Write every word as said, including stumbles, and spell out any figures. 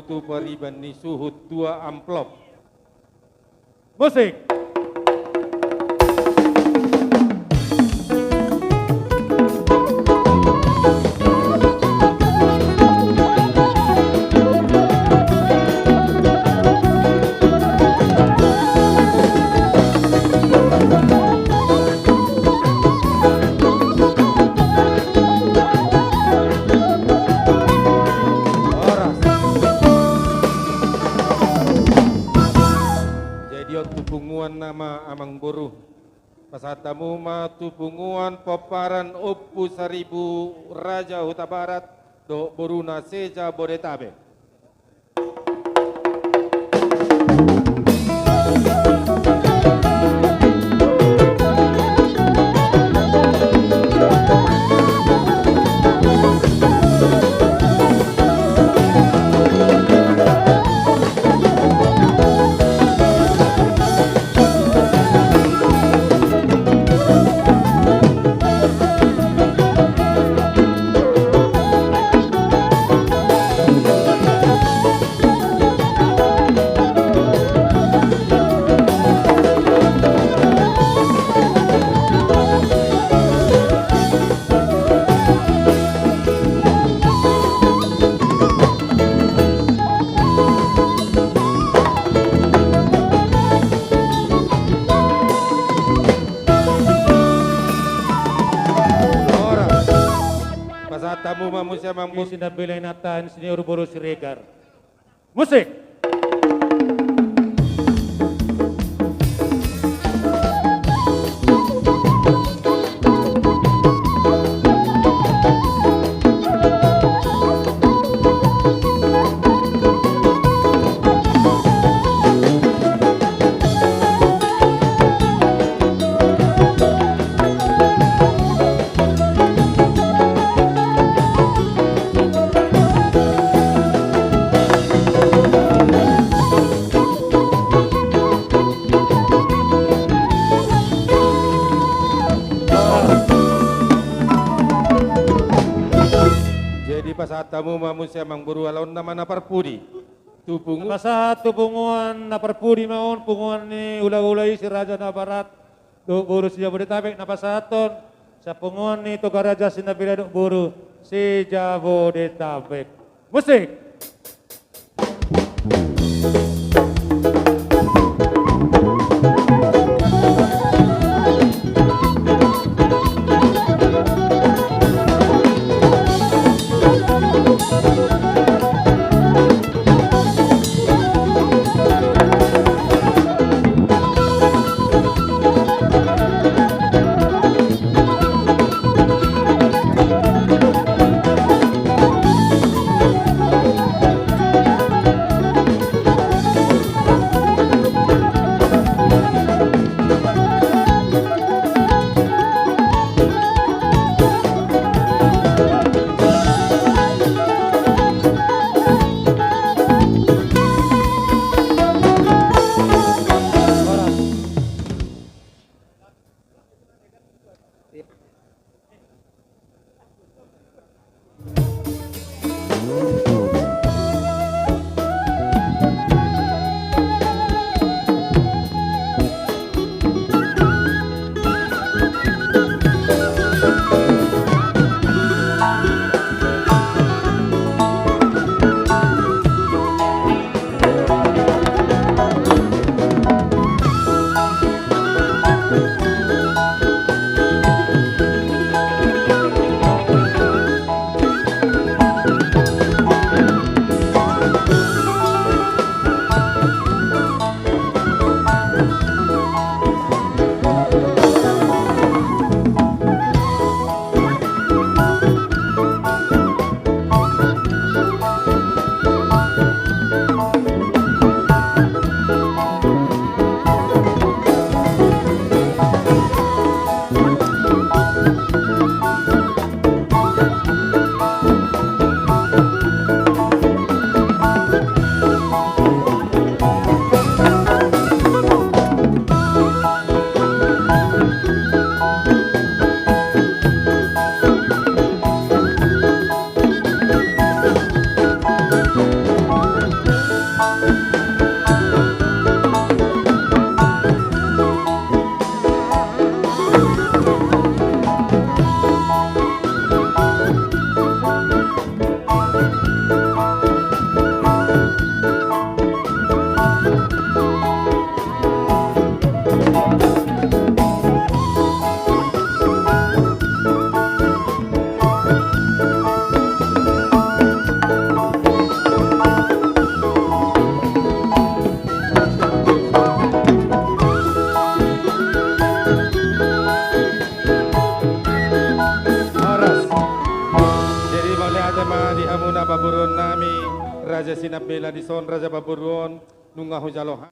tu pariban ni suhut dua amplop. Musik. Horas. Jadi on tu punguan nama amangboru. Pasahat hamu ma tu punguan pomparan Ompu Saribu Raja Hutabarat dohot boruna se-Jabodetabek. Horas. Pasahat hamu ma muse amangboru. Sinambela inanta, Insinyur Boru Siregar. Musik. Jadi pasahat hamu ma muse amangboru, ala on nama na parpudi. Tu pungu- Pasahat tu punguan na parpudi ma on, punguan ni hulahula i si Raja Hutabarat dohot boru si Jabodetabek na pasahathon, sian punguan ni Toga Raja Sinambela dohot boru si Jabodetabek. Musik. Sinambela dison raja paboruon, nunga hujalo ha-